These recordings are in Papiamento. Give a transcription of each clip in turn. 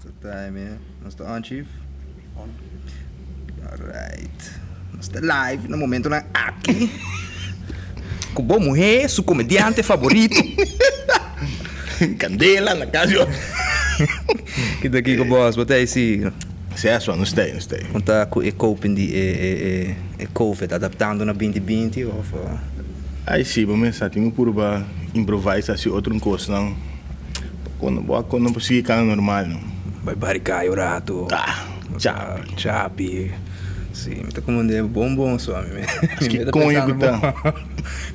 Ta time eh. Nos ta on chief? On. Alright. Nos ta live na momentonan aki. Ku bo muhé, su komediante favorito. Kandela na kas yo. Kita kiko bos, bo ta ei si? Seswa, nos ta ei, nos ta ei. Kon ta ku e coping di e e e e covid, adaptando na binti binti of? Ai si, bo mester tin ku purba improvise hasi otro kosnan. Kono bo a kono por sigui kana normal no. Bai barikaya un rato. Ah, chapi. Chapi. Si, mi ta komende bon bon so ami me. Ki koño ku ta.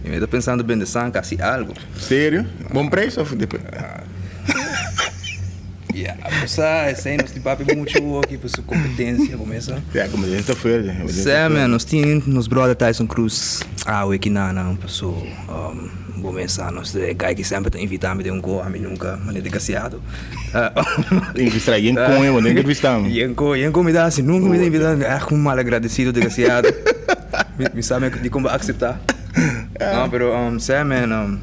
Mi ta pensando bende sanka hasi algo. Serio? Bon preis of depe. Ya, bo sa esei nos tin papia muchu aki pa su kompetensia bo mesa. Ya, kompetensia ta fuerte. Sè men, nos tin nos brother Tyson Cruz awe kinanan paso. Bo mesa nos e guy ki semper ta invita mi den un ko ami nunca manera desgraciado. Entrevista yen con bo no entrevista mi. Yen con yen con mi ta haci nunca mi ta invita mi echt un malagradecido desgraciado. Mi sa mi dicon bo acepta. No pero sa man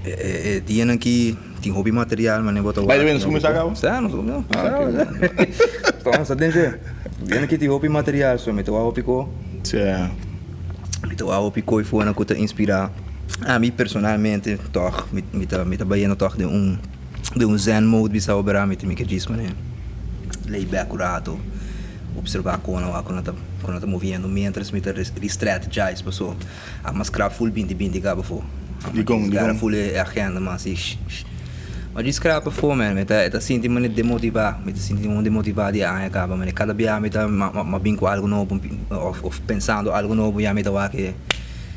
e dianan aki tin hopi material manera bo ta wak. By the way nos cuminsa caba? Sa nos cuminsa. Nos ta den dje. Dianan aki tin hopi material so mi ta wak hopi ko. Sa. Mi ta wou hopi koi for nan ku ta inspirá ami personalmente tòg mi ta mi ta bayendo tòg den un den un zen mode bisa obra mi ta mi ke djis manera lay back un rato observá kon nan wak kon nan ta kon nan ta moviendo mientras mi ta re-strategize paso a mas krap ful binti binti kaba afó Dikon dikon? Ful e agenda mas i Ma djis krap afó man mi ta e ta sinti manera demotivá mi ta sinti un demotivá di e aña kaba manera kada bia mi ta ma bin ku algu nobo òf òf pensando algu nobo ya mi ta wak e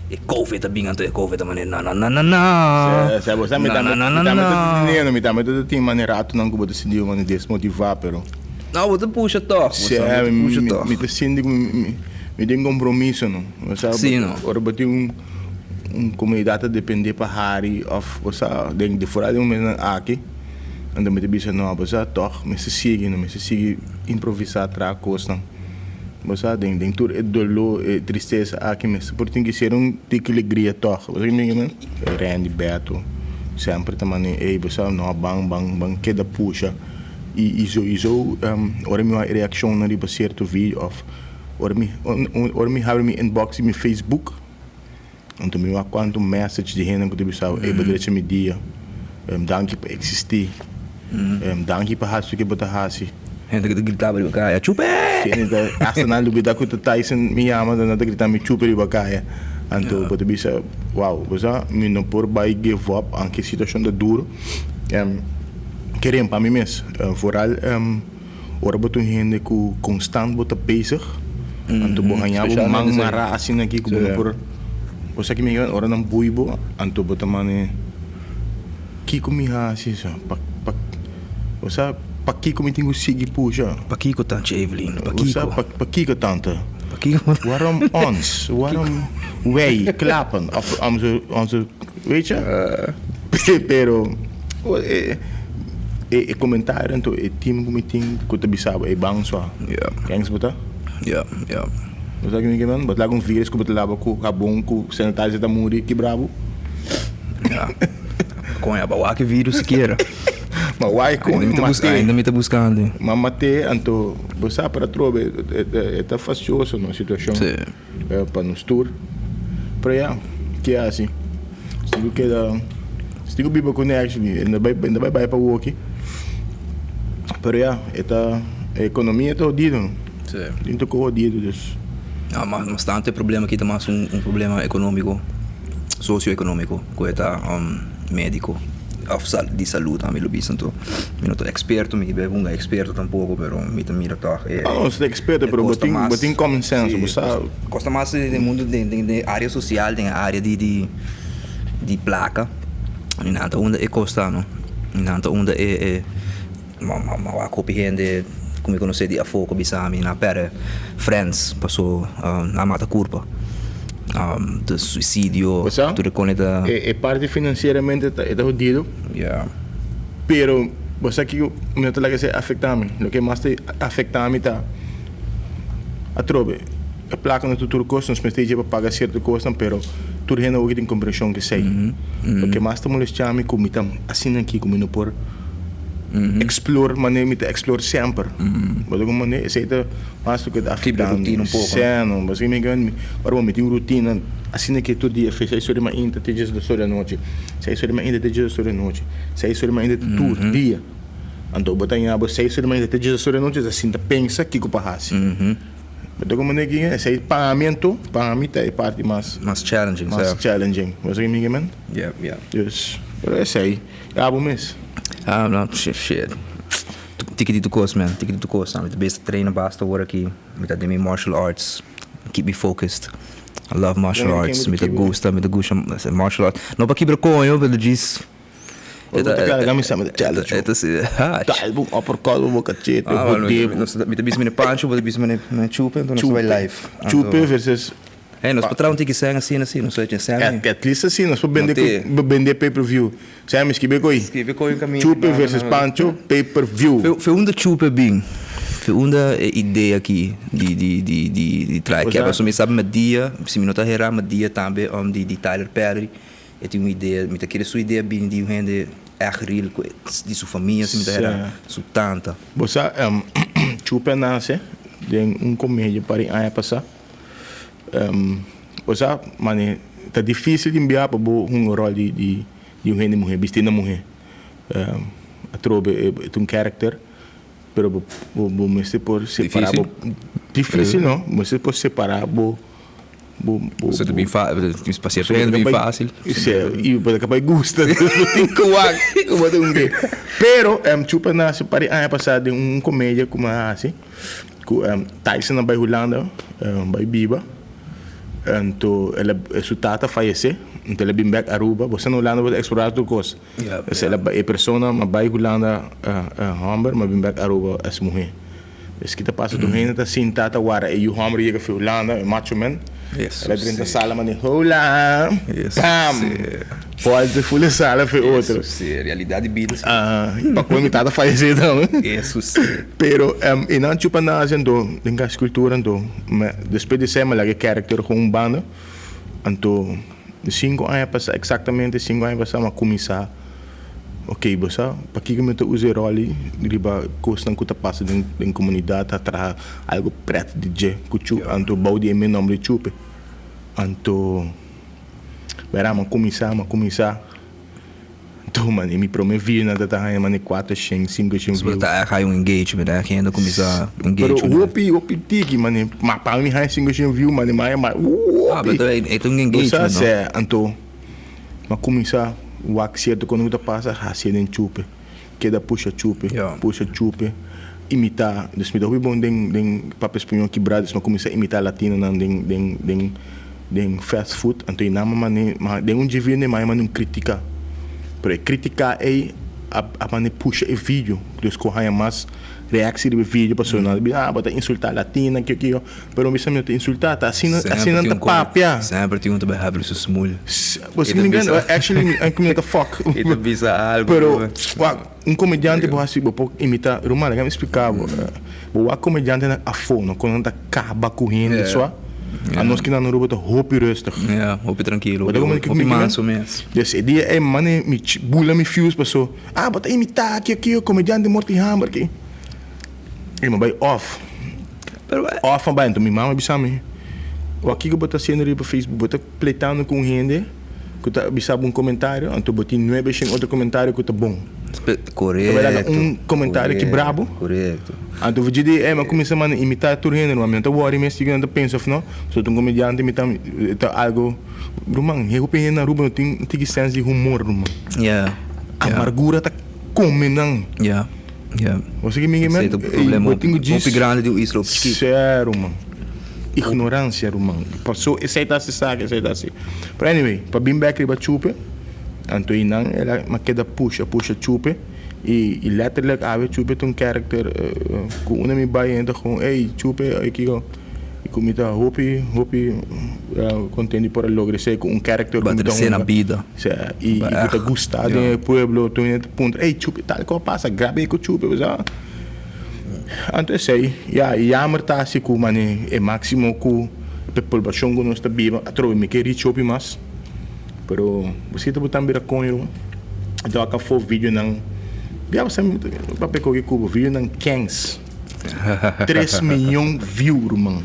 e covid ta bin anto e covid ta manera na na na na na Sè sè bo sa mi na tambe na na mi na tambe ta na teniendo mi tambe ta tin manera ratonan ku bo ta sinti bo manera desmotivá pero No bo ta pusha tòg bo Sè sa bo ta pusha mi tòg mi ta sinti ku mi mi tin kompromiso no bo sa Sí no. ora bo tin un Un komunidat ta dependé pa hari òf bo sa den di fuera di momentunan aki anto mi ta bisa no bo sa tòg mester sigui no mester sigui improvisá traha kosnan bo sa den den tur e doló e tristesa aki mester por tin ki ser un tiki legria tòg bo sa ki mi men Randy Beto semper ta manda ey bo sa no ban ban ban keda pusha i i soiso ora mi wak e reakshonnan riba sierto video òf ora mi ora mi habri mi inbox di mi Facebook. Anto mi wak kuantu message di hende ku ta bisa ey bo drecha mi dia, danki pa eksistí, danki pa hasi loke bo ta hasi. Hende ku ta grita bo riba kaya, Chupe! Hende ta hasta nan lubida ku ta Tyson mi yama nan ta grita mi chupe riba kaya. Anto bo ta bisa wow, bo sa mi no por bai give up anke situashon ta duru. Keren pa mi mes, vooral. Ora bo ta un hende ku konstant bo ta bezig, anto bo haña bo man mará asina aki ku bo no por. Bo sa ki mi ke ora nan bui bo, anto bo ta mane, Kiko mi hasi sa? Pa pa bo sa pakiko mi tin ku sigui pusha? Pakiko tantje Evelyn? Bo sa Pakiko? pakiko tante? Pakiko? Waarom ons? Waarom wij klappen op onze onze weet je? Pero e e comentario anto e team cu mi tin cu ta bisa bo e ban sua. Kens bo ta? Ja, ja. Bo sa kimin kimin? Bo ta laga un virus cu bo ta laba cu habon cu sanitizer ta muri kibra bo? Ja. Coño, aba wak e virus sikiera. Ma wak coño, Ainda mi ta mate. Ainda mi ta buscando. Ma mate anto bo sa pero atrobe e ta fastioso no situacion. Si. Pa nos tur. Pero ya, ke hasi? Nos tin ku keda, nos tin ku biba kuné actually. E no bai, e no bai bai pa woki. Pero ya, e ta, e ekonomia ta hodido no. Sí. Tin toko hodido, dus. No, mas, mas tantu e problema aki ta mas un, un problema ekonómiko, sosioekonómiko, ku e ta médiko òf sal, di salud ami lo bisa. Anto mi no ta eksperto, mi ke hunga eksperto tampoko, pero mi ta mira tòg e. No, no ta eksperto, pero bo tin, bo tin common sense, bo sa. Kosta mas den mundu, den den área sosial, den área di di di plaka, i nan ta unda e kosta no, i nan ta unda e e ma ma ma wak hopi hende ku mi konosé di afó ku bisa mi nan pèrdè friends paso nan mata kurpa, de suisidio, Bo sa, tur e kos ta. e parti finansieramente ta e ta hodido. Ya. Pero bo sa kiko mi no ta laga esei afektá mi, loke mas ta afektá mi ta. Atrobe, e plaka no ta tur kos, nos mester dje pa paga sierto kosnan, pero tur hende awor tin komprenshon ku esei. Loke mas ta molestia mi ku mi ta asina aki ku mi no por. Explore manera mi ta explore semper. Bo ta comprende? Esei ta mas loke ta afecta mi. Kibra rutina un poko. Sè no, pasobra mi ke ora bo meti un rutina asina ke tur dia fe seis ora di mainta te diesdos ora di anochi, seis ora di mainta te diesdos ora di anochi, seis ora di mainta te tur dia. Anto bo ta haña bo seis ora di mainta te diesdos ora di anochi ta sinta pensa kiko pa hasi. Bo ta comprende ki esei pa mi anto, pa mi ta e parti mas Mas challenging, mas sè. challenging. Bo sa ki mi ke men? Yeah, yeah. Dus, pero esei. Ya bo mes. Ah no, shit. Tiki di tur kos man, tiki di tur kos. Mi ta bes ta traina basta ora aki. Mi ta den mi martial arts. Keep me focused. I love martial arts. Mi ta gusta, mi ta gusta martial arts. No pa kibra koño, pero djis. Bo ta carga mi sa mi ta challenge bo. E ta si, ha. Dal bo un uppercut bo kachete, hode bo. Mi ta bisa mi na Pancho, bo ta bisa mi na Chupe, enton nos ta bai live. Chupe versus Hey, nos por traha un tiki sèn asina si, nos por echa sèn. At least asina, nos por bende ku bende pay per view. Sèn mi skibi ko'i. Skibi ko'i un kaminda. Chupe versus Pancho pay per view. Fe unda Chupe bin? Fe unda e idea aki di di di di di traha e kèp? Pasobra mi sabi Madia, si mi no ta hera, Madia tambe di di Tyler Perry e tin un idea, mi ta kere su idea bini di un hende ègt real ku di su famia si mi ta hera, su tanta. Bo sa Chupe a nase den un komedia un par di aña pasá. Osea, mane ta difícil tin bia pa bo hunga rol di di di un hende muhé, bisti na muhé. Atrobe e ta un character, pero bo bo bo mester por separá bo. Difícil? Difícil no, bo mester por separá bo bo bo. Osea ta bin fa, pa cierto hende ta bin fácil. Si, i bo ta capaz gusta, bo tin ku wak ku bo ta hunga. Pero Chupa nase un par di aña pasá den un comedia ku mi a hasi. Ku Tyson a bai Hulanda bai biba, anto el a su tata fayesé, anto el a bin bèk Aruba, bo sa na Hulanda bo ta eksplorá tur kos. Pues el a bai e persona a bai Hulanda hòmber, ma bin bèk Aruba as muhé. Pues ki ta pasa tur hende ta sinta ta wara e yu hòmber yega fi Hulanda, e macho man, el a drenta sala mane hola, pam! Volte ful e sala fi otro. Realidat di bida. Pa koe mi tata fayesé tambe. Pero e nan chupa nazi anto den cas cultura anto me despues di esey me laga e character gewoon un banda anto cinco aña pasa exactamente cinco aña pasa mi a cuminsa ok bo sa pakico mi ta usa e rol ey riba cosnan cu ta pasa den comunidad ta traha algo pret di dje cu chu anto bao di e mi nomber di chupe anto bera mi a cuminsa mi a cuminsa. Tuma ni mi prome video nan ta ta haña mane cuatro shen, cinco shen views. Ta a haña un engagement, a hende cuminsa engage Pero hopi, hopi tiki mane, ma pa mi haña cinco shen view mane maya ma hopi. Ah, pero e ta un engagement no? Sa, anto m'a cuminsa wak cierto cos cu ta pasa, hacié den chupe, keda pusha chupe, pusha chupe, imita, dus mi ta hopi bon den den papia español kibra, dus m'a cuminsa imita latinonan den den den. Den fast food anto e nan mane den un dje video e mane un critica pero e critica ey a mane pusha e video dus cu haya mas reactie riba e video pasobra nan ta bisa ah bo ta insulta latina kio kio pero mi bisa mi no ta insulta ta asina asina nan ta papia. Semper tin un ta bay habri su smul. Bo si mi actually mi no ta fuck E ta bisa algo pero wak un comediante bo hasi bo por imita ruman laga mi explica bo bo wak comediantenan afo no con nan ta caba cu hende sua. A nos ki na Aruba ta hopi rustig. Ja, hopi trankilo, hopi manso mes. Dus e dia ei mane mi bula mi fuse paso, ah bo ta imita aki aki comediante morti hamber aki. I mi bai off. Off a bai, enton mi mama bisa mi, wak kiko bo ta haciendo riba Facebook, bo ta pleitando ku un hende ku ta bisa bo un comentario, anto bo tin nuebe shen otro comentario ku ta bon. Korekto. Ta bai laga un comentario ki brabo. Korekto. Anto for dje ei mi a kuminsá manda imitá tur hende, ma mi no ta wòri mes kiko nan ta pensa òf no. So ta un komediante mi ta ta algo ruman hopi hende na Aruba no tin un tiki sèns di humor ruman. Ya. Amargura ta kome nan. Ya, ya. Bo sa ki mi Esei ta un problema hopi grandi di un isla hopi chikito. Sè ruman. Ignoransia ruman. Paso esei ta hasi esaki esei ta hasi. Pero anyway pa bin bèk riba chupe anto einan el a keda pusha pusha chupe. Y letterlijk awe Chupe ta un character cu unda mi bay hende ta gewoon ey Chupe ay kico y cu mi ta hopi hopi contento di por a logra esey cu un character cu mi ta hunga na bida y cu ta gusta den e pueblo tur hende ta puntra ey Chupe tal cosa pasa grab'e cu Chupe bo sa anto esey ya y jammer ta asi cu mane e maximo cu e poblacion cu nos ta biba atrobe mi ke reach hopi mas. Pero bo si ta bo tambe ra coño ta wak afo videonan Bia bo sa mi papia koki ku bo video nan kens. 3 miyon view ruman.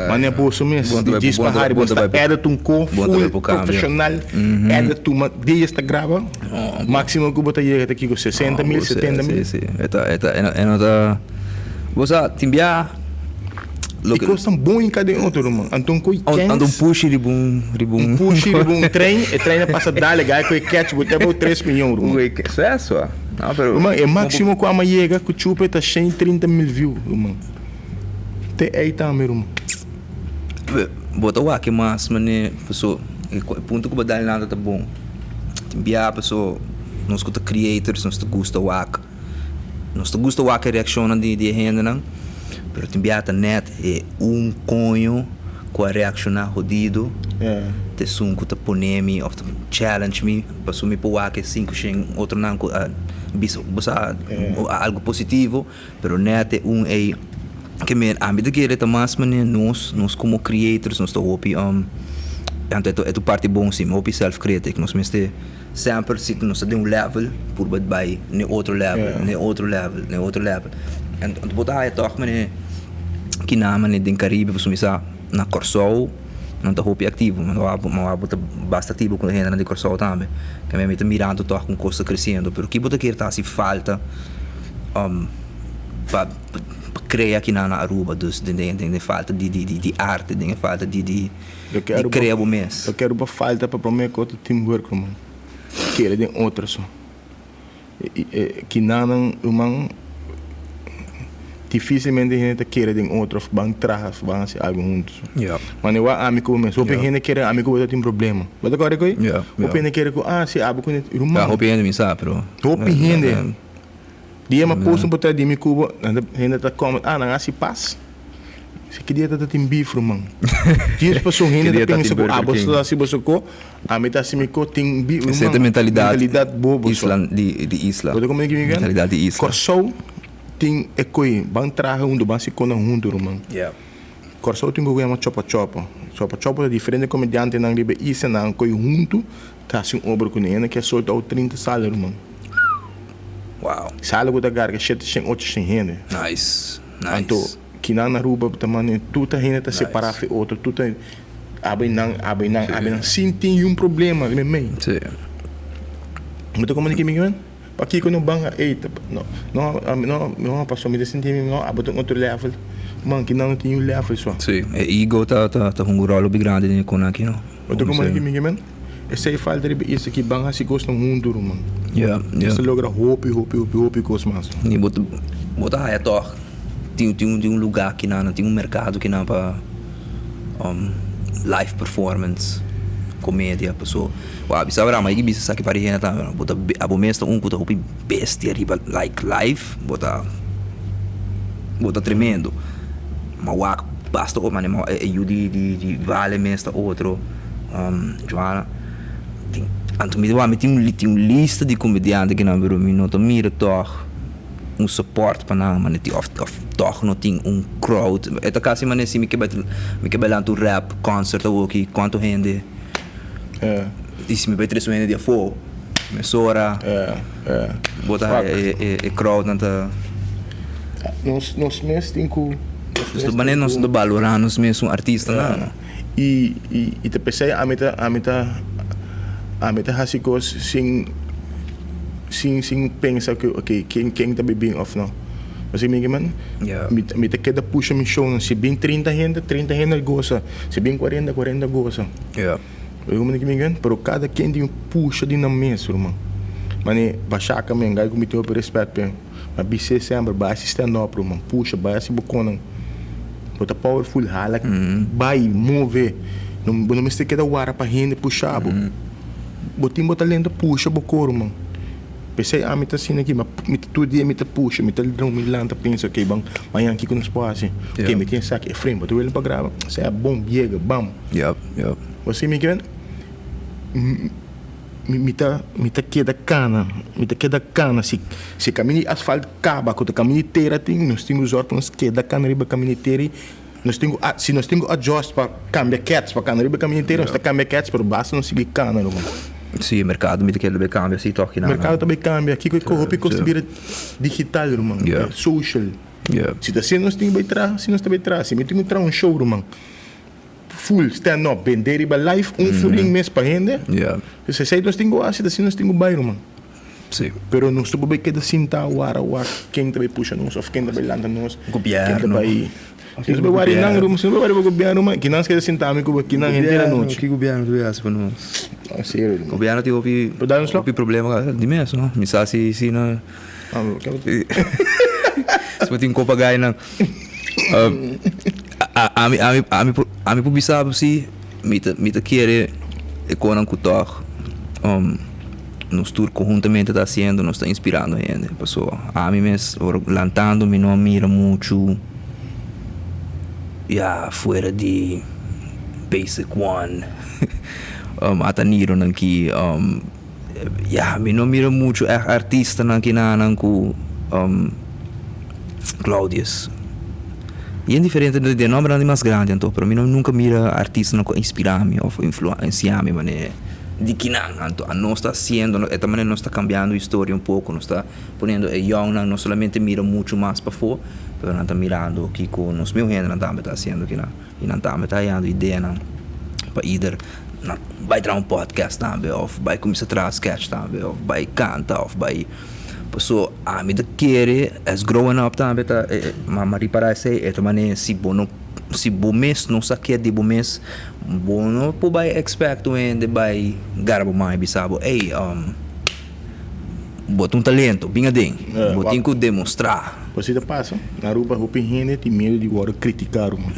Mane boso mes di djis pa hari bo sta edit un ko full professional edit tuma dies ta graba maximo ku bo ta yega ta kiko 60 mil 70 mil. Si si e ta e ta e no ta bo sa tin bia E kos tan bon hinka den otro ruman anto un koi kens Anto un pushi riba un riba un pushi riba un trein e trein a pasa dale gai ku e catch bo ta bo 3 miyon ruman. Eso no pero Ruman e maximo ku ama yega ku chupe ta 130 mil view ruman. Te ei tambe ruman. Bo ta wak e mas mane paso e punto ku bo dal nan ta bon. Tin bia paso nos ku ta creators nos ta gusta wak nos ta gusta wak e reakshonnan di e hendenan pero tin bia ta nèt e un koño ku a reakshoná hodido ta esun ku ta pone mi òf ta challenge mi paso mi por wak e sinku shen otronan ku a bisa bo sa algu positivo. Pero net e un ey ke men ami ta kere ta mas manera nos, nos como creators nos ta hopi anto e ta un parti bon si, hopi self critic, nos mester semper si nos ta den un level purba bay n'e otro level, n'e otro level, n'e otro level. Anto bo ta haya tog manera kinan manera den Caribe pasobra mi sa na Kòrsou nan ta hopi aktivo, mi wak bo ta basta aktivo ku e hendenan di Kòrsou tambe, ke mi ta mirando tog kon kos ta kresiendo, pero ki bo ta kere ta hasi falta pa pa krea kinan na Aruba, dus den den falta di di di arte, den e falta di di di krea bo mes. Loke Aruba falta pa prome kos ta teamwork ruman, kere den otro so. Kinanan ruman dificilmente hende ta kere den otro of ban traha of ban haci algo hunto. Mane wak ami cu bo mes, hopi hende kere ami cu bo ta tin problema. Bo ta kore cu ei? Hopi hende kere cu ah si abo cu ruman. Hopi hende mi sa pero. Hopi hende. Dia mi a post un portret di mi cu bo, hende ta comment ah nan a haci pas. Si ki dia ta tin beef ruman? Dies paso hende ta pensa cu abo ta haci boso co, ami ta haci mi co, tin beef ruman. Esey ta mentalidad Mentalidad bobo so. Isla di di isla. Bo ta comprende kico mi kier? Mentalidad di isla. Corsou tin e coi, ban traha hunto, ban haci conan hunto ruman. Corsou tin cu yama chopa chopa. Chopa chopa ta diferente comediantenan riba e islanan coi hunto ta haci un obra cu nan. Hende kier solta out 30 sala ruman. Wow. Sala cu ta garga shete shen ocho shen hende. Nice. Nice. Anto kinan na Aruba ta mane tur ta hende ta separa fi otro tur ta abo y nan abo y nan abo y nan sin tin yun problema riba e mei. Sí. Bo ta komprende kico mi kier? Pakiko no ban a ey no no no no pasobra mi ta sinti mi no abo ta un otro level man kinan no tin yun level so. Sí, e ego ta ta ta hunga un rol hopi grandi den e kona aki no. Bo ta komprende kico mi kier? Esey falta riba isla ki ban hasi kosnan huntu ruman. Ya, ya. Nos ta logra hopi, hopi, hopi, hopi kos mas. I bo ta, bo ta haya tòg tin tin tin un lugá kinan, tin un merkado kinan pa live performance, komedia, paso bo a bisa abraham a yega bisa esaki pa hende tambe bo ta abo mes ta un ku ta hopi bestia riba like live bo ta bo ta tremendo ma wak basta otro manera e yu di di vale mes ta otro. Joana, tin, anto mi wak mi tin un tin un lista di komediante kinan pero mi no ta mira tòg un support pa nan manera tin òf òf tòg no tin un crowd. E ta kasi manera si mi ke bai mi ke bai lanta un rap concert awoki kuantu hende i si mi bai trese un hende di afó mesora bo ta haya e e crowdnan ta. Nos nos mes tin ku nos mes tin ku. Nos ta balorá nos mes un artistanan. I i ta pesey ami ta ami ta ami ta hasi kos sin sin sin pensa ku ok ken ken ta bibin of no. Bo mi ke men? Mi ta mi ta keda pusha mi shownan si bin 30 hende 30 hende gosa si bin 40 40 gosa. Bo mi ke men? Pero kada ken tin un pusha di nan mes ruman. Mane bashaka men gai ku mi tin hopi respet p'e. Ma bis'é semper, bai hasi stand up ruman, pusha, bai hasi bo konan. Bo ta powerful, hala bai, move. No, bo no mester keda wara pa hende pusha bo. Bo tin bo talento, pusha bo kor ruman. P'esei ami ta asina aki, mi ta tur dia mi ta pusha, mi ta drumi lanta pensa, ok ban mañana kiko nos por hasi? Ok, mi tin esaki, Efrain, bo ta wele pa graba? Sea bon, yega, bam. Bo si mi kier? Mi ta mi ta keda kana mi ta keda kana si si kaminda di asfalt kaba ku ta kaminda di tera tin nos tin ku zòrg pa nos keda kana riba kaminda di tera nos tin ku si nos tin ku adjust pa kambia kèts pa kana riba kaminda di tera nos ta kambia kèts pero basta nos sigui kana ruman. Sí, e merkado mi ta kere ta bay kambia sí tòg kinan. Merkado ta bay kambia. Kiko e hopi kos ta bira digital ruman. Social. Si ta asina nos tin ku bay traha, asina nos ta bay traha. Si mi tin ku traha un show ruman, full stand up, bende riba live un florin mes pa hende, si esei nos tin ku hasi, ta asina nos tin ku bay ruman. Pero nos ta por bay keda sinta wara wak ken ta bay pusha nos òf ken ta bay lanta nos, ken ta bay. Si nos bay wari nan ruman, si nos bay wari pa gobierno ruman, kinan keda sinta mi ku bo kinan henter anochi. Ki gobierno ta bay hasi pa nos? No, serio ruman. Gobierno tin hopi hopi problema di mes no, mi sa si si nan si bo tin kopa gai nan. Ami ami ami por ami por bisa bo si mi ta mi ta kere e konan ku tòg nos tur konhuntamente ta hasiendo nos ta inspirando hende pasobra ami mes ora lantando mi no a mira muchu ya fuera di basic one ata nironan ki ya mi no mira muchu ègt artistanan kinanan ku Claudius yen diferente den nombernan di mas grandi anto pero mi no nunka mira artistanan ku a inspirá mi òf influensiá mi manera di kinan anto anos ta hasiendo e ta manera nos ta kambiando historia un poko nos ta poniendo e yòngnan no solamente mira muchu mas pafó pero nan ta mirando kiko nos miu hendenan tambe ta hasiendo kinan i nan tambe ta hayando ideanan pa ider nan bai traha un podcast tambe òf bai kuminsá traha sketch tambe òf bai kanta òf bai Paso ami ta kere as growing up tambe ta mama ripara esey e ta mane si bo no si bo mes no sa ke di bo mes bo no por bai expect un hende bai gara bo man y bisa bo ey bo ta un talento bin aden bo tin ku demostra. Pues si ta pasa na Aruba hopi hende tin miedo di wòrdu kritika ruman.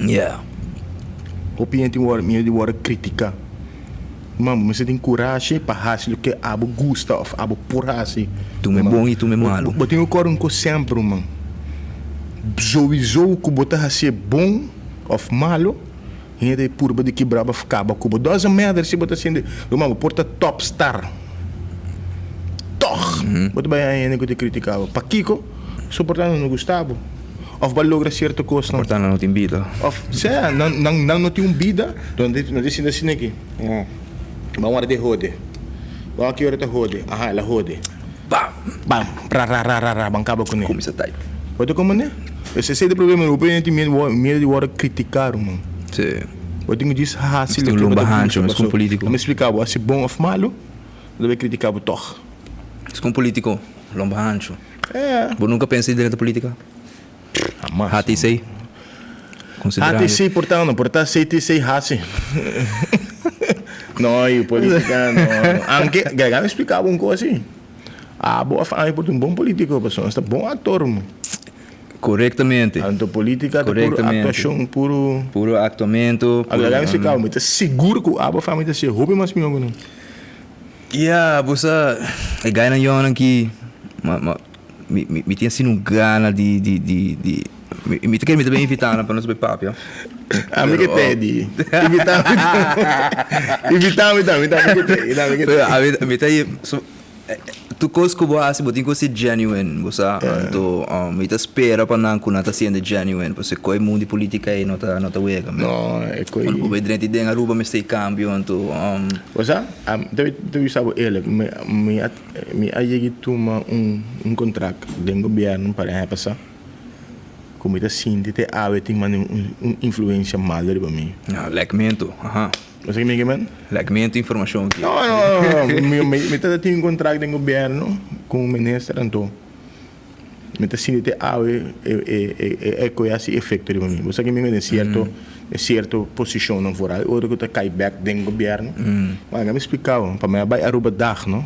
Hopi hende tin miedo di wòrdu kritika. Man, bo mester tin kurashi pa hasi loke abo gusta òf abo por hasi. Tuma e bon i tuma e malu. Bo tin ku kòrda un kos semper, ruman. Souiso ku bo ta hasié bon òf malu, hende ta e purba di kibra bo òf kaba ku bo. Doesn't matter si bo ta hasiendo, ruman, bo por ta top star. Tòg bo ta bai haña hende ku ta kritiká bo. Pakiko? Soportá nan no gusta bo. Of bo a logra cierto cosnan. Por ta nan no tin bida. Of sea, nan, nan, nan no tin un bida. Donde nan ta sinta asina aki. Ban wara di hode. Ban aki ora ta hode. Aha, el a hode. Bam! Bam! Ra, ra, ra, ra, ra, ban caba cune. Cuminsa type. Bo ta comprende? Esei ta e problema. Hopi hende tin miedo, miedo di worde critica, ruman. Sí. Bo tin cu djis haci loke bo ta gusta. Pasobra, mi a explica bo, haci bon of malo, nan ta bay critica bo toch. Es un politico, lomba hancho. Bo nunca pensa di drenta politica? Hamas. HTC? Considerando. HTC por ta no, por ta CTC haci. No, y politica no. Aunque, Gaga me explicaba un cosa así. Abo of ami por ta un bon politico, pasobra nos ta bon actor. Correctamente. Anto politica ta puro actuacion, puro. Puro actuamento. Gaga me explicaba, mi ta sigur cu abo of ami ta haci hopi mas miho cu nan. Ya, bo sa, e gainan yònan ki, ma, ma, mi, mi, mi tin asina un gana di, di, di, di, mi, mi ta kere mi ta bin invitá nan pa nos bai papia. Ami ke te di. Invitá mi Invitá mi tambe, mi ke te, mi ke te. Pero ami, mi ta, so, Tur kos ku bo hasi bo tin ku hasi genuine, bo sa. Anto mi ta spera pa nan ku nan ta hasiendo genuine, pasobra ku e mundu di politica ei no ta no ta wega men. No, e ku ei. Ora bo bai drenta den Aruba mester e kambio, anto. Bo sa, ta bisa bo eerlijk, mi mi a mi a yega tuma un un contract den gobierno un par di aña pasa, ku mi ta sinti te awe tin manda un un influencia malo riba mi. Lekmento, aha. Bo sa kimen kimen? Lekmento informashon ki. No, no, no, no. Mi, mi, mi ta tin un kontrakt den gobièrnu ku un minister, anto mi ta sinti te awe e, e, e, e eko e hasi efekto riba mi. Bo sa kimen den sierto, den sierto posishonnan foral, ora ku ta kai bèk den gobièrnu. Ma mi splika bo, pa mi a bai Aruba dag, no?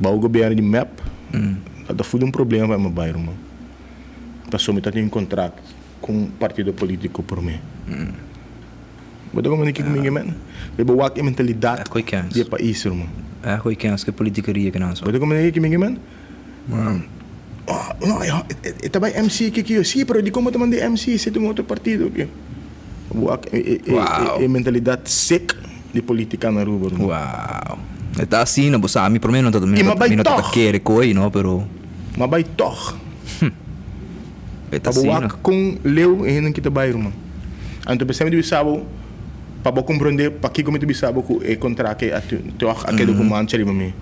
Bou gobièrnu di mep, ta full un problema pa mi bai, ruman. Pasobra mi ta tin un kontrakt. Ku un partido polítiko promé. Bo ta komprendé kiko mi ke men? Riba wak e mentalidat di e pais, ruman. E koe kens ku e politikeria ke nan so. Bo ta komprendé kiko mi ke men? No, e ta bai MC ke kiko. Sí, pero dikon bo ta manda e MC si e ta un otro partido ke? Bo wak e mentalidat sek di politika na Aruba, ruman. Wow. E ta asina, bo sa, mi promé no ta kere koe, no, pero. Ma bai tòg. E ta Pa bo asina. wak kon leu e hendenan ki ta bai, ruman. Anto pensá mi di bisa bo, Pa bo komprondé pakiko mi ta bisa bo ku e kontrakt ei a tòg a keda ku mancha riba mi.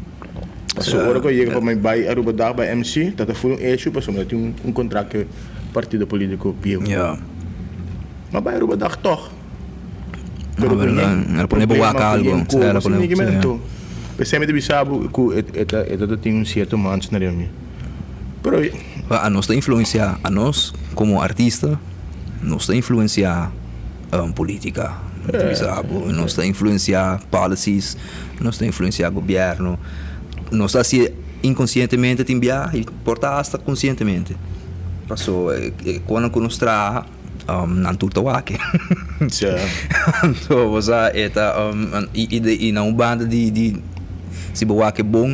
Pasobra ora ku a yega pa mi bai Aruba Dag bai MC ta ta full un issue pasobra mi ta tin un kontrakt ku e partido politiko bieu. Ma bai Aruba Dag tòg. Pero ku yen problema ku yen koba si mi kimentu. P'esei mi ta bisa bo ku e ta e ta tin un sierto mancha na riba mi. Pero. A nos ta influensiá anos komo artista nos ta influensiá polítika mi ta bisa bo nos ta influensiá policies nos ta influensiá gobièrnu nos ta hasié inkonsientemente tin bia i por ta asta konsientemente paso e konan ku nos traha nan tur ta wak anto bo sa e ta i na un banda di si bo wak e bon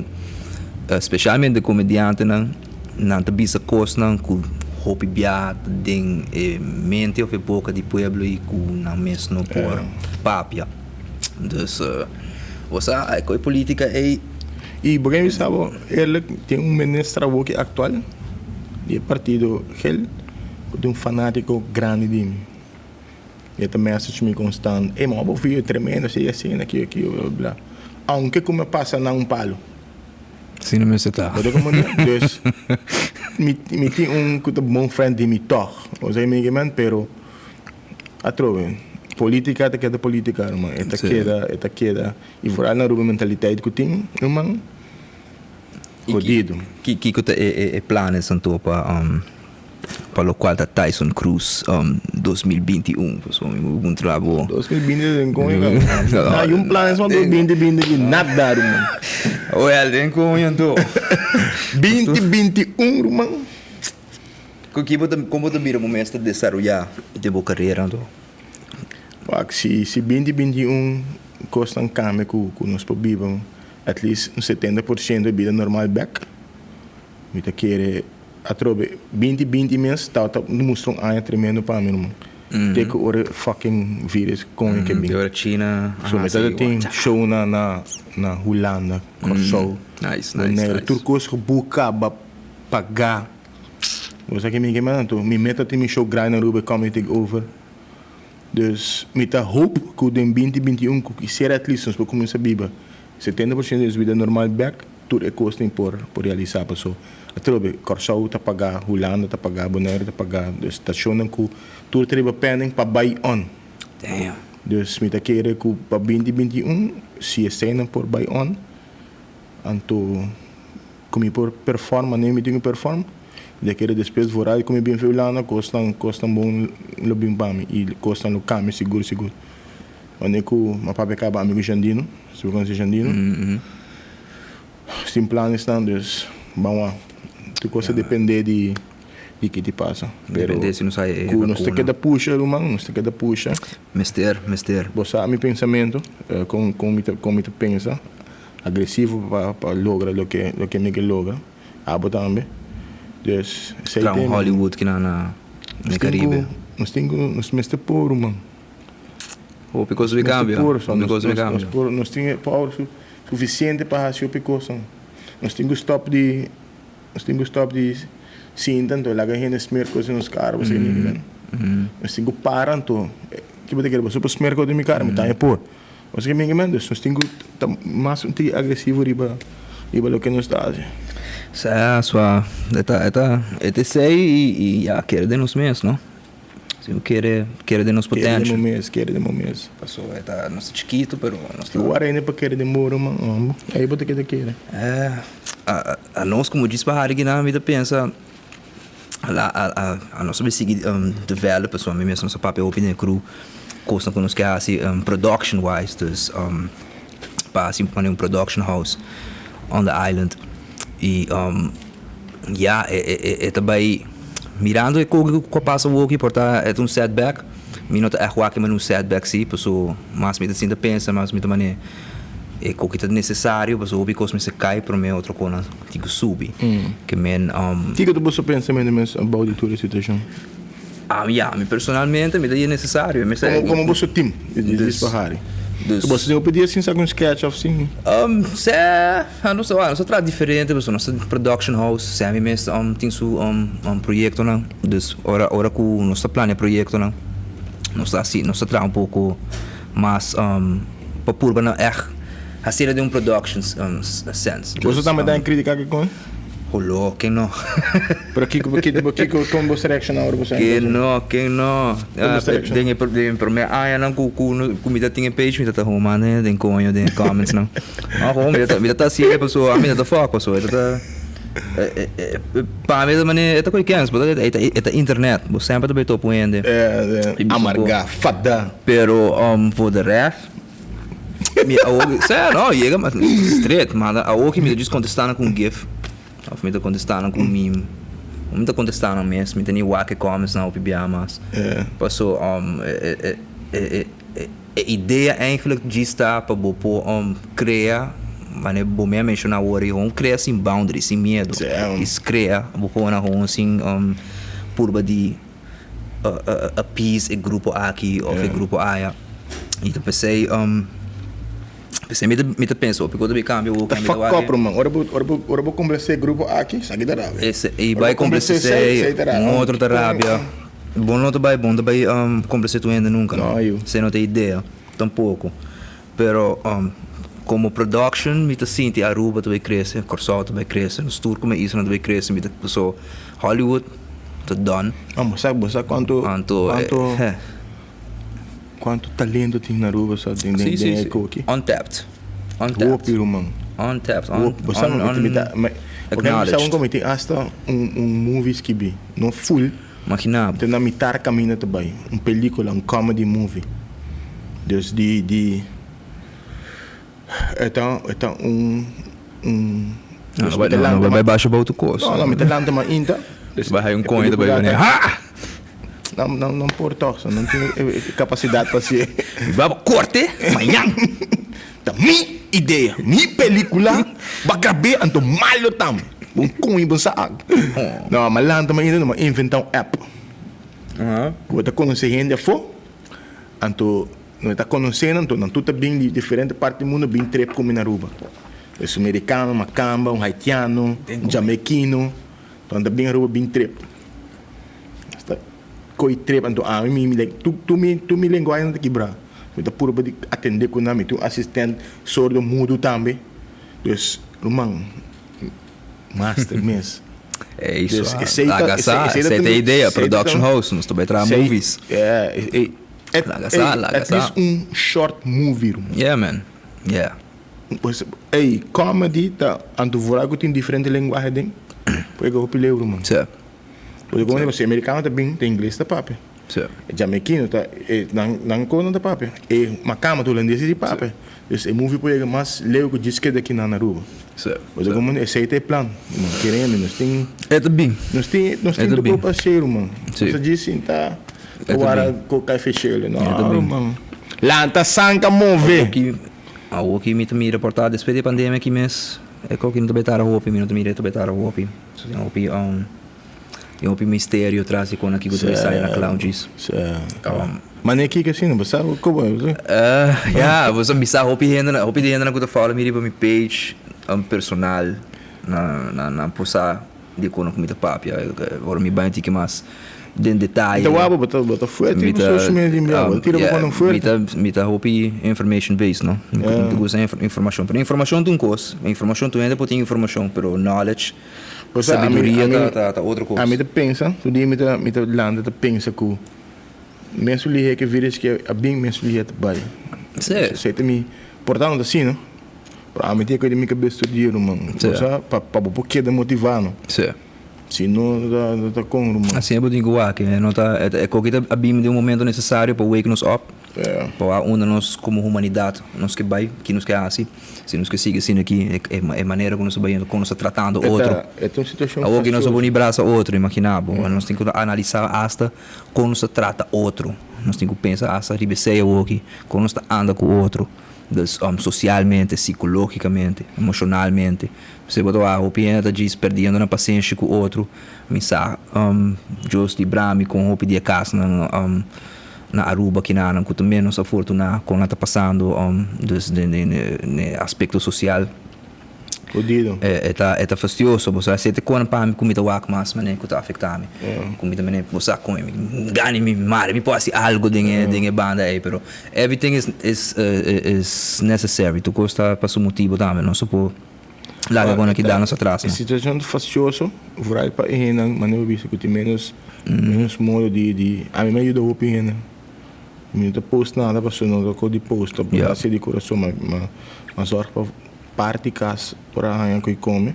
spesialmente komediantenan nan ta bisa kosnan ku hopi bia ta den e mente of e boka di pueblo i ku nan mes no por papia. Dus bo sa ku e politika ei. I bo ken bisa bo eerlijk tin un minister awoki aktual di e partido gel ku ta un fanatiko grandi di mi. E ta message mi konstant, ey man bo video tremendo así asina aki aki bla bla bla. Aunke ku mi a pasa nan un palo. Asina mester ta. Bo ta comprende? Dus mi mi tin un ku ta bon friend di mi tòg. Osea mi ke men pero atrobe politica ta keda politica ruman. E ta keda e ta keda i vooral na Aruba mentaliteit ku tin ruman hodido. Kiko ta e planes anto pa Pa lokual ta Tyson Cruz 2021 pasobra mi por puntra bo. 2020 ta den koño kaba. No hay un plan esma 2020 di nada ruman. Well den koño anto. 2021 ruman. Ku ki bo ta kon bo ta mira bo mes ta desaroyá den bo karera anto? Wak si si 2021 kosnan kambia ku ku nos por biba at least un 70% di bida normal bek mi ta kere. Atrobe, binti binti mes tabata mustra un aña tremendo pa mi ruman. Te ku ora e fucking virus kon e ke bin. Te ora China So mi tabata tin show na na na Hulanda, Kòrsou, Bonaire, tur kos gebuka, ba pagá. Bo sa ke mi ke manda anto mi meta tin mi show grandi na Aruba e Comedy Take Over. Dus mi ta hoop ku den binti 21 ku kisiera at least nos por kuminsá biba 70% di nos bida normal bèk. Tur e kosnan por por realisá paso atrobe Kòrsou ta pagá, Hulanda ta pagá, Bonaire ta pagá, dus stashonnan ku tur ta riba pending pa bai on. Damn. Dus mi ta kere ku pa binti 21 si eseinan por bai on anto ku mi por perform manera mi tin ku perform mi ta kere despues vooral ku mi bin fi Hulanda kosnan kosnan bon lo bin pa mi i kosnan lo kambia sigur sigur. Wanneer ku mi a papia kaba amigu Jandino, si bo konosé Jandino. Sin planes nan, dus ban wak. Tur kos ta dependé di di ki ti pasa. Pero Dependé si nos haya e ku nos ta vakuna. keda pusha ruman, nos ta keda pusha. Mester, mester. Bo sa mi pensamentu, kon kon mi ta kon mi ta pensa, agresivo pa pa logra loke loke mi ke logra. Abo tambe. Dus esei Traha un tema. Hollywood kinan na Nos tin ku Caribe. nos tin ku nos mester por ruman. Hopi kos wi kambia. Hopi kos wi kambia. Nos tin e power sufisiente pa hasi hopi kosnan. Nos tin ku stòp di nos tin ku stòp di sinta anto laga hende smer kos den nos kara pasobra mi kimen. Nos tin ku para anto ki bo ta kere bo por smer kos den mi kara mi ta haña por. Pasobra mi kimen dus nos tin ku ta mas un tiki agresivo riba riba loke nos ta hasi. Sa sua e ta e ta e ta esei i ya kere den nos mes no. Si bo kere, kere den nos Kere den potensha. bo mes, kere den bo mes. Paso e ta, nos ta chikitu, pero nos ta. Si bo wak hende pa kere den bo ruman, hombo, ei bo ta keda kere. Eh, a, a nos como djis pa hari kinan mi ta pensa, a, a, a, a nos a bin sigui develop, pasobra mi mes nos a papia hopi den e crew, kosnan ku nos ke hasi production wise, dus pa hasi manera un production house on the island. I ya e e e ta bai mirando e koki ku a pasa awoki por ta e ta un setback mi no ta ègt wak manera un setback si paso mas mi ta sinta pensa mas mi ta manera e koki ta nesesario paso hopi kos mester kai prome otro konan tin ku subi ke men. Kiko ta boso pensamentu mes about di tur e situashon? Ami ya, mi personalmente mi ta di e necesario. Mi Como, como boso team di Luis Pahari? Dus, Boso tin hopi dia sin saca un sketch of sin? Sè, a nos a nos a traha diferente pasobra nos ta production house, Sammy mes tin su proyectonan. Dus ora ora cu nos ta planea proyectonan nos ta haci nos ta traha un poco. Mas pa purba nan echt haciendo den un production sense. Boso tambe ta critica ki con? Holo, ken no? Pero kiko kiko kiko kon boso reacciona ora boso Ken no, ken no? Den e den e prome añanan ku ku ku mi ta tin e page mi ta ta huma den koño den e comments nan. No gewoon mi ta mi ta ta haciendo pasobra ami no ta fuck pasobra e ta ta Pa mi ta manera e ta koe kens bo ta e ta internet bo semper ta bay topa un hende. Amarga, fada. Pero voor de rest mi awor sè no yega mas straight ma awor ki mi ta just contesta nan ku un gif of mi ta contesta nan ku un meme of mi ta contesta nan mes mi ta ni wak e comments nan hopi bia mas paso e E idea eigenlijk djis ta pa bo por crea, manera bo mi a menciona awor ei, gewoon crea sin boundaries, sin miedo. Djis crea, bo por na gewoon sin purba di appease e grupo aki of e grupo aya. Y ta pesey, pesey mi ta pensa hopi cosa bay cambia awor. Ta fuck up ruman, ora bo ora bo complace e grupo aki, esaki ta rabia. Y bay complace esey, un otro ta rabia. Bo no ta bai bon ta bai complace tur hende nunca no. Esei no ta idea tampoco. Pero como production mi ta sinti Aruba ta bai crece, Corsou ta bai crece, nos tur como isla ta bai crece mi ta paso Hollywood ta done. Bo sa bo sa cuanto cuanto cuanto talento tin na Aruba sa den den e koki. Untapped. Untapped. Hopi ruman. Untapped. Bo sa mi ta mi ta mi tin hasta un un movie skibi no full. Magina bo. Te na mitar caminda ta bay. Un pelicula, un comedy movie. Dus di di e ta e ta un un No, no bai no bai basha bou tu cos. No, no, mi ta lanta mainta. Dus bai hay un coño ta bai bini ha! No, no, no por toch, so no tin e capacidad pa hacié. Mi baba corte mañan. Ta mi idea, mi pelicula, ba grab'é anto malo tambe. Bon coño bon sa ak. No, ma lanta mainta no, ma inventa un app. Bo ta conoce hende afo, anto no ta conoce nan, anto nan tur ta bin di diferente parti di mundo bin trip cu mi na Aruba. Pues un mericano, un macamba, un haitiano, un jamaiquino, anto nan ta bin Aruba bin trip. Hasta Koe trip anto ami mi mi like tur tur mi tur mi lenguahe nan ta kibra mi ta purba di atende ku nan mi tin un asistent sordo mudo tambe dus ruman master mes Ey dus sua esei ta laga sa esei ta e idea production house nos ta bai traha movies yeah ey laga sa laga at sa least un short movie ruman yeah man yeah pues ey comedy ta anto vooral ku tin diferente lenguahe den por e hopi leu ruman. Sè. Porque como si americano ta bin ta ingles ta papia. Sí. E jamaiquino ta e nan nan kono ta papia. E makamba ta hulandes di papia. Dus e movie por yega mas leu ku djis keda aki na Aruba. Sí. Porque como esei ta e plan. No kereme nos tin E ta bin. Nos tin nos tin tur pa haci ruman. Sí. Nos ta djis sinta E ta wara bin. ku kai feshele. No E ta bin. ruman. Lanta sanka move. Awoki awoki mi ta mira por ta despues di e pandemia aki mes e koki no ta betara hopi mi no ta mira e ta betara hopi. So tin hopi tin hopi misterio tras di kon kiko ta bay sali na clown djis. Mane kiko asina bo sa kobo Ya bo sa mi sa hopi hende hopi di hendenan ku ta follow mi riba mi page personal na nan por sa di kon ku mi ta papia ora mi bai un tiki mas den detaye. Mi ta wak bo bo ta fuerte riba social media tin bia bo ta tira bo konan fuerte. Mi ta hopi information based no mi ta gusta informashon pero informashon ta un kos informashon tur hende por tin informashon pero knowledge Sabiduria ta otro kos. Ami ta pensa, tur dia mi ta mi ta lanta ta pensa ku mesun lihé ke virus ke a bin mesun lihé ta bai. Sí. Esei ta mi, por ta no ta asina, pero ami tin e kos den mi kabes tur dia ruman. Sí. Osea pa pa bo por keda motivá no. Sí. Si no ta ta kon ruman. Asina bo tin ku wak, no ta e koki ta a bin den un momento nesesario pa wake nos up. Pa wak unda nos komo humanidat nos ke bai, ki nos ke hasi. Si nos ke sigui asina aki, e manera ku nos ta bayendo, kon nos ta tratando otro. E ta un situashon Awor ki nos a pone brasa otro, imaginá bo. Nos tin ku analisá asta kon nos ta trata otro. Nos tin ku pensa asta riba esei awor aki, kon nos ta anda ku otro. Dus sosialmente, sikológikamente, emoshonalmente. P'esei bo ta wak hopi hende ta djis perdiendo nan pasenshi ku otro. Mi sa Dios libra mi kon hopi di e kasnan. Na Aruba kinanan ku ta menos afortuná kon nan ta pasando dus den e aspekto sosial. Jodido. E ta e ta fastioso, bo sa, esei ta kona pa mi ku mi ta wak mas manera ku ta afektá mi. Ku mi ta manera, bo sa kon mi gana mi mare mi por hasi algu den e den e banda ei, pero everything is is is necessary, tur kos ta pa su motibu tambe, nos no por laga kona ki da nos atras. E situashon ta fastioso, vooral pa e hendenan manera bo bisa ku tin menos menos modo di di, ami mi a yuda hopi hende. Mi no ta post nada pasobra no ta ko di post, ta hasi di kurason, ma ma zorg pa parti kas por a haña ku i kome.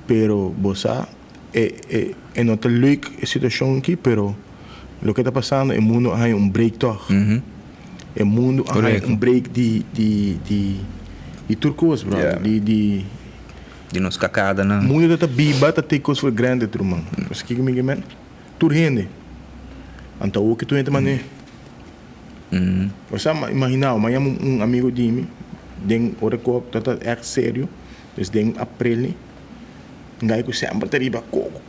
Pero bo sa e e e no ta leuk e situashon aki pero loke ta pasando e mundu a haña un break tòg. E mundu a haña un break di di di di tur kos brother di di. Di nos kakadanan. Mundu ta ta biba ta take kos for granted ruman. Bo sa kiko mi ke men? Tur hende. Anto awor ke tur hende ta manera. Bo sa imagina bo, mi a yama un amigo di mi den ora ku ta ta ègt serio, dus den aprel ngai ku semper ta riba koko.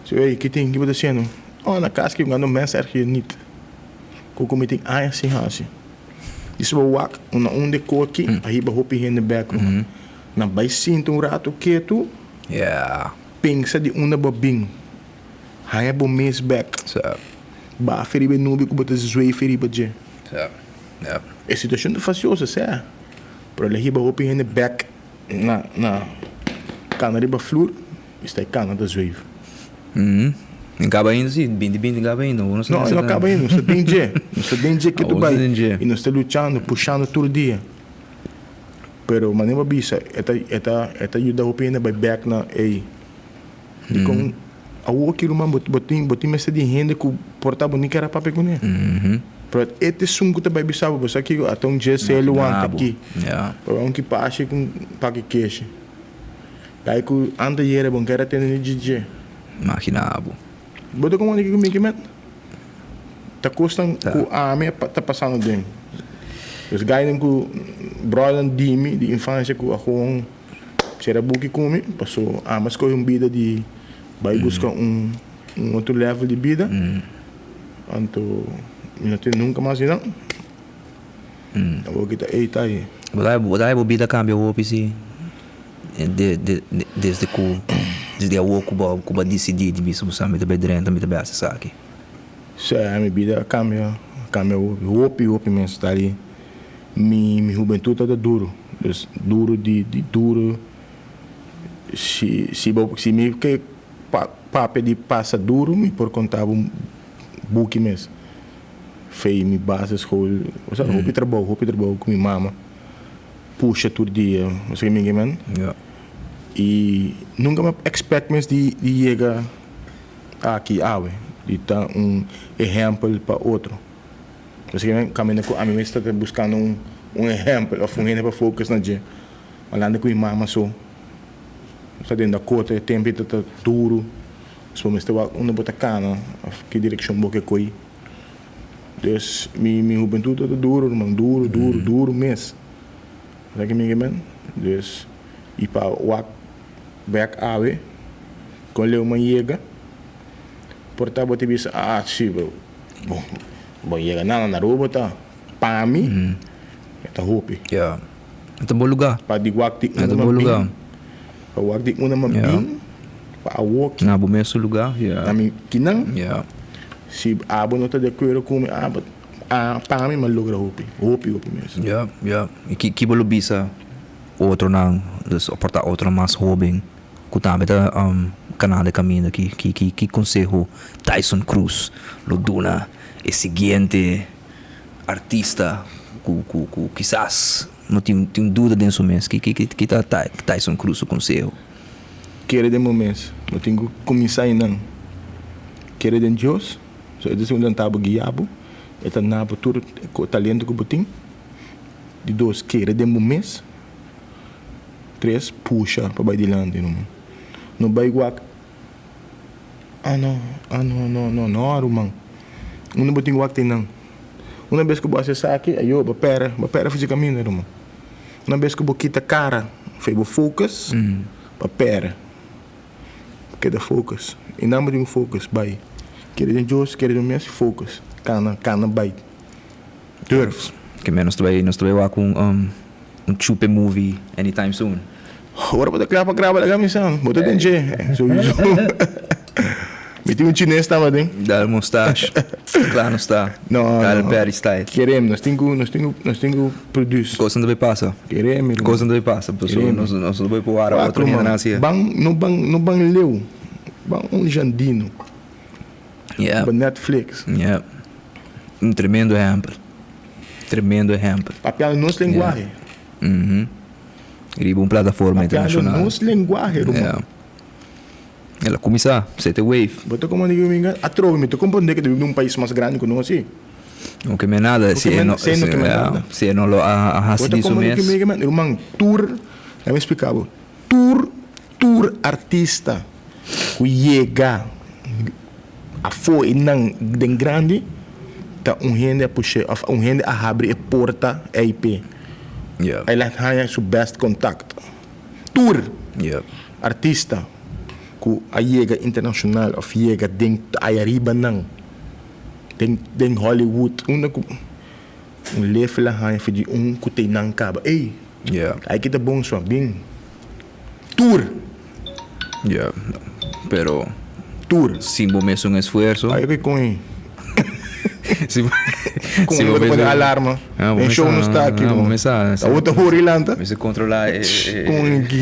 Si ey ke tin? Ke bo ta hasiendo? Oh na kas ke ngando mens erg je niet. Koko mi tin aña sin hasi. Dice bo wak una un de koki a hiba hopi hende bek ruman. Nan bai sinta un rato ketu. Pensa di unda bo a bin. Haña bo mes bek. Bafe riba e nubi ku bo ta zwefe riba dje. E situashon ta fasioso, sè. Pero el a hiba hopi hende bek na na kana riba flur i sta e kana ta zweef. E kaba ainda si, binti binti kaba ainda. No, e no kaba ainda. Nos ta den dje. Nos ta den dje ketu bai. I nos ta luchando, pushando tur dia. Pero manera bo a bisa, e ta e ta e ta yuda hopi hende bai bek na ey. Dikon awor ki ruman bo bo tin bo tin mester di hende ku por ta bo ni kere papia kuné. Pero e ta esun ku ta bai bisa bo, bo sa kiko ata un dje selu wanta aki. Pero un ki pashi ku un paki keshi. Kai ku anta yere bo no kere tende ni dje dje. Imagina bo. Bo ta komanda kiko mi ke met? Ta kosnan ku ami ta pasando den. Dus gainan ku bròdernan di mi di infansia ku a gewoon sera buki ku mi paso ami a skohe un bida di bai buska un un otro level di bida. Anto mi no tin nunka mas di nan. Awor ki ta ei ta ei. Bo ta bo ta bo bida kambia hopi si de de desde ku desde awor ku bo ku bo a disidí di bisa bo sa mi ta bai drenta mi ta bai hasi esaki. Sè, mi bida a kambia, a kambia hopi, hopi, hopi mes. Ta di mi mi hubentut tabata duru, dus duru di di duru. Si si bo si mi ke pa papia di pasa duru mi por konta bo un buki mes. Fei mi basisschool, osea hopi trabou, hopi trabou ku mi mama pusha tur dia, osea mi ke men. I nunka mi a expect mes di di yega. Aki awe di ta un ehèmpel pa otro. Pasobra kaminda ku ami mes ta buskando un un ehèmpel òf un hende pa focus na dje. Malanda ku mi mama so ta den Dakota e tempu ta ta duru. So bo mester wak unda bo ta kana òf ki direkshon bo ke koi. Dus mi mi hubentut ta ta duru ruman, duru duru duru mes. Sa ki mi ke men? Dus i pa wak Bek awe, kon leu man yega, por ta bo ta bisa, ah, si, bo, bo yega nada na Aruba ta, pa mi, e ta hopi. Ya. E ta bo luga. Pa di wak di unda man bin, pa wak di unda man bin, pa awoki. Na bo mesun luga, ya. Na mi kinan, Ya. si abo no ta di akuerdo ku mi, ah, ah, pa mi, mi a logra hopi, hopi, hopi mes. Ya, ya. I ki, ki bo lo bisa? Otronan, dus por ta otronan mas hoben ku tambe ta kana de kaminda ki ki ki ki konseho Tyson Cruz lo duna e siguiente artista ku ku ku kisas no tin tin duda den su mes ki ki ki ta Tyson Cruz su konseho? Kere den bo mes, bo tin ku kuminsá einan. Kere den Dios, so e ta esun ku ta bo guia bo, e ta na bo tur talento ku bo tin. Di dos, kere den bo mes. Tres, pusha pa bai dilanti ruman. No bai wak, ah no, ah no, no, no, no ruman. Unda bo tin ku wak tin nan. Una bes ku bo hasi esaki, ayo, bo pèrdè, bo pèrdè for dje kaminda ruman. Una bes ku bo kita kara for bo focus, bo pèrdè. Keda focus. I nan bo tin ku focus, bai. Kere den Dios, kere den bo mes, focus. Kana, kana bai. Durf. Ke men nos ta bai, nos ta bai wak un. un chupe movie anytime soon? Ora bo ta kla pa graba laga mi sa. Bo ta den dje. Sowieso. Mi tin un chines tambe aden. Dal mustache. Kla nos ta. No, Tyler no. Perry style. Kerem, nos tin ku, nos tin ku, nos tin ku produce. Kosnan ta bay pasa. Kerem, mi ruman. Kosnan ta bay pasa. Pasobra Kerem. nos, nos no ta bay por wara Wak, otro hende ruman. nan hasié. Ban, no ban, no ban leu. Ban un Jandino. Yeah. Riba Netflix. Yeah. Un tremendo ehèmpel. Tremendo ehèmpel. Papiando nos lenguahe. Yeah. Riba un plataforma Papiando internashonal. nos lenguahe, ruman. Yeah. El a kuminsá, sete wave. Bo ta komprende ku mi atrobe mi ta komprende ku ta biba den un pais mas grandi ku nos si. No ke men nada, si e no, Si e no ke men nada. Si e no lo a hasi di su mes. Bo ta komprende ku mi ruman, tur, laga mi splika bo, tur, tur artista ku yega afó i nan den grandi ta un hende a push'é òf un hende a habri e porta ei p'e. El a haña su best kontakt. Tur artista ku a yega internashonal òf yega den aya riba nan den den Hollywood unda ku un level a haña for di un ku tei nan kaba ey ai ki ta bon so bin tur. Ya pero tur sin bo mesun esfuerso. Ai oke kon ei. Si bo Kon bo ta pone alarma den show no sta aki bo mester ta bo ta hori lanta. Mester controla e Kon aki.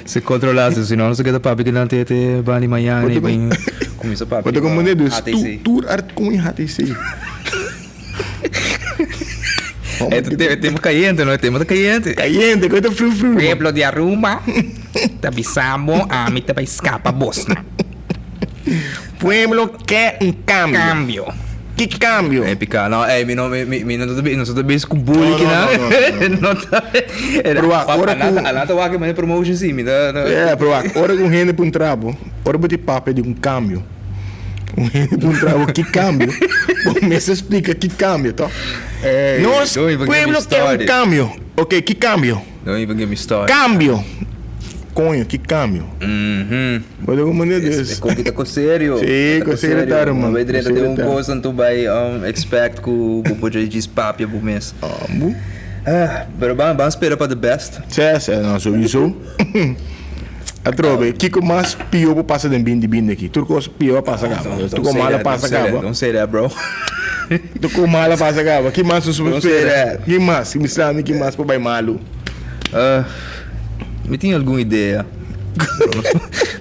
Se controla si no nos a keda papia kinan te te bani mañana y bin cuminsa papia Bo ta comprende dus tur art kon e HTC. E tema cayente no e tema ta cayente. Cayente koe ta friu friu. Pueblo di Aruba ta bisa bo ami ta bay scapa bosnan. Pueblo ke un cambio. Cambio. Ki cambio? E pica. No, ey, mi no, mi, mi, mi no ta, no ta bezig cu bully No, no, kinan. no, no, No ta. Pero wak, ora cu. Alana ta wak e promotion si, mi ta. Yeah, pero wak, ora cu un hende puntra bo, ora bo tin papia di un cambio, un hende puntra bo ki cambio, bo mester splica ki cambio, toh? Ey, Nos don't even get me pueblo ke un started. cambio. Ok, ki cambio? Don't even get me started. Cambio! Coño, ki cambio? Mhm. Bo ta comprende dus? E koki ta ko serio. Sí, ko serio ta ruman. Bo drenta den un ta. kos anto bai expect ku bo por djis papia bo mes. Ambu. Ah, pero ban ban spera pa the best. Sè, sè, no, sowieso. Atrobe, kiko mas pio por pasa den bindi bindi aki? Tur kos pio a pasa kaba. Tur kos malo a pasa kaba. Don't say that, bro. Tur kos malo a pasa kaba. Ki mas nos por Don't say spera? that. Ki mas? Bisa mi ki mas por bai malu? Uh, mi tin algun idea.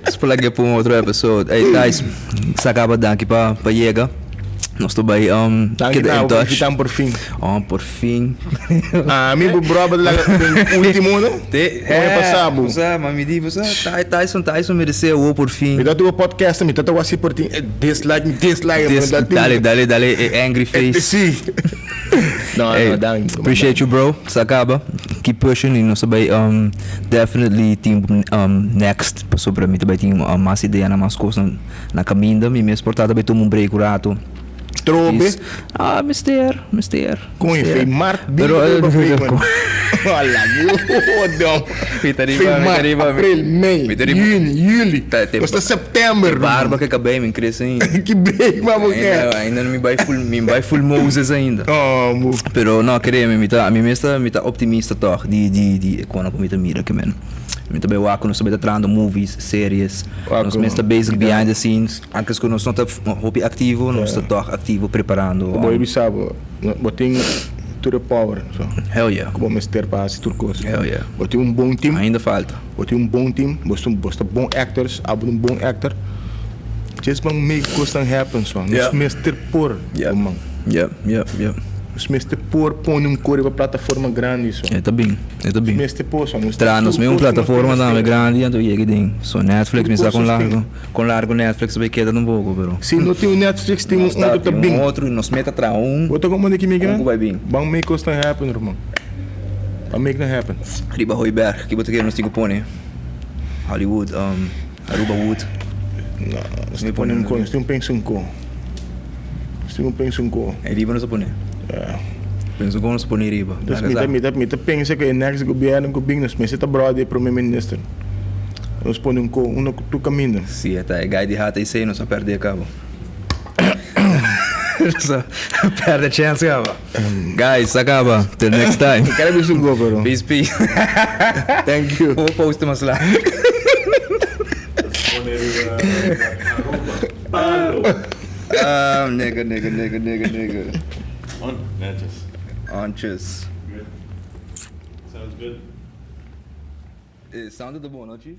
Nos por laga pa un otro episode. Hey guys, sa kaba danki pa pa yega. Nos ta bai um, Danki keda na in por touch. invitan por fin. Oh, por fin. Ah, mi bu brother laga den último, no? Te, Como é passado? Bosa, ma mi di, bosa, Tyson, Tyson merece o por fin. Mi ta tuvo podcast, mi ta tuvo así por ti, dislike, mi dislike. Dis, dale, dale, dale, angry face. Sí. No, Hey, no, danki. Appreciate you, bro. Sa kaba. Keep pushing y nos ta bay um, definitely tin um, next pasobra mi ta bay tin um, mas ideanan, mas cosnan na caminda. Mi mes por ta ta bay tuma un break un rato. Trobe. Is, ah, mester, mester. Con mester. fe mart Pero, bin eh, break man. Hola, dom. Mi ta riba, Fe mi ta mart, riba, mi- april, mei, mi ta riba. juni, juli. Ta- te- Nos ta september. Barba que acabei, mi crece ainda. Que break, maar bo Ainda, ainda no mi bai full, mi bai full Moses ainda. Oh, mo. Pero no, créeme, mi ta, mi mes ta, mi ta optimista toch di, di, di e kono ku mi ta mira ke men. Mi ta bai wak ku nos ta bai ta trahando movies, series. Wak Nos mes ta basic behind the scenes. Antes ku nos no ta hopi aktivo, nos ta toch aktivo preparando. Bo bisa bo, bo tin tur e power, so. Hell yeah. Ku bo mester pa hasi tur kos. Hell yeah. Bo tin un bon team. Ainda falta. Bo tin un bon team, bo ta, bo ta bon actors, abo ta un bon actor. Just ban make kosnan happen, so. Nos Yeah. mester por, Yeah. ruman. Yeah, yeah, yeah. Nos mester por pone un kor riba plataforma grandi, so. E ta bin, e ta bin. Mester por, so. Nos ta Tra nos tur mes un kos ku nos plataforma mester. tambe grandi anto yega den. So Netflix Tur mi sa kos kon nos tin. largo, kon largo Netflix ta bay keda tampoco, pero. Si no tin un Netflix tin un Nos ta otro ta tin bin. un otro y nos meta traha un. Bo ta comprende ki mi Un keda? ku bay bin. Ban make kosnan happen, ruman. Ban make nan happen. Riba Hooiberg, ki bo ta kere nos tin ku pone? Hollywood, um, Aruba Wood. No, nos tin pone un ko, nos tin un pensa un ko. Nos tin un pensa un ko. E riba nos a pone? Yeah. Pensa un ko nos a pone riba. Dus mi ta, mi ta, mi ta pensa ku e next gobierno ku bin nos mester ta bròder di e prome minister. Nos pone un ko, uno ku tur kaminda. Si, e ta e guy di HTC nos a pèrdè kaba. So, perde chance caba. Guys, a caba. Till next time. Kere bisa un go pero. Peace, peace. Thank you. Bo post mas laat. Um, nigga, nigga, nigga, nigga, nigga. On, netjes. Ontjes. Good. Sounds good. Eh, sound the bon, no, chief?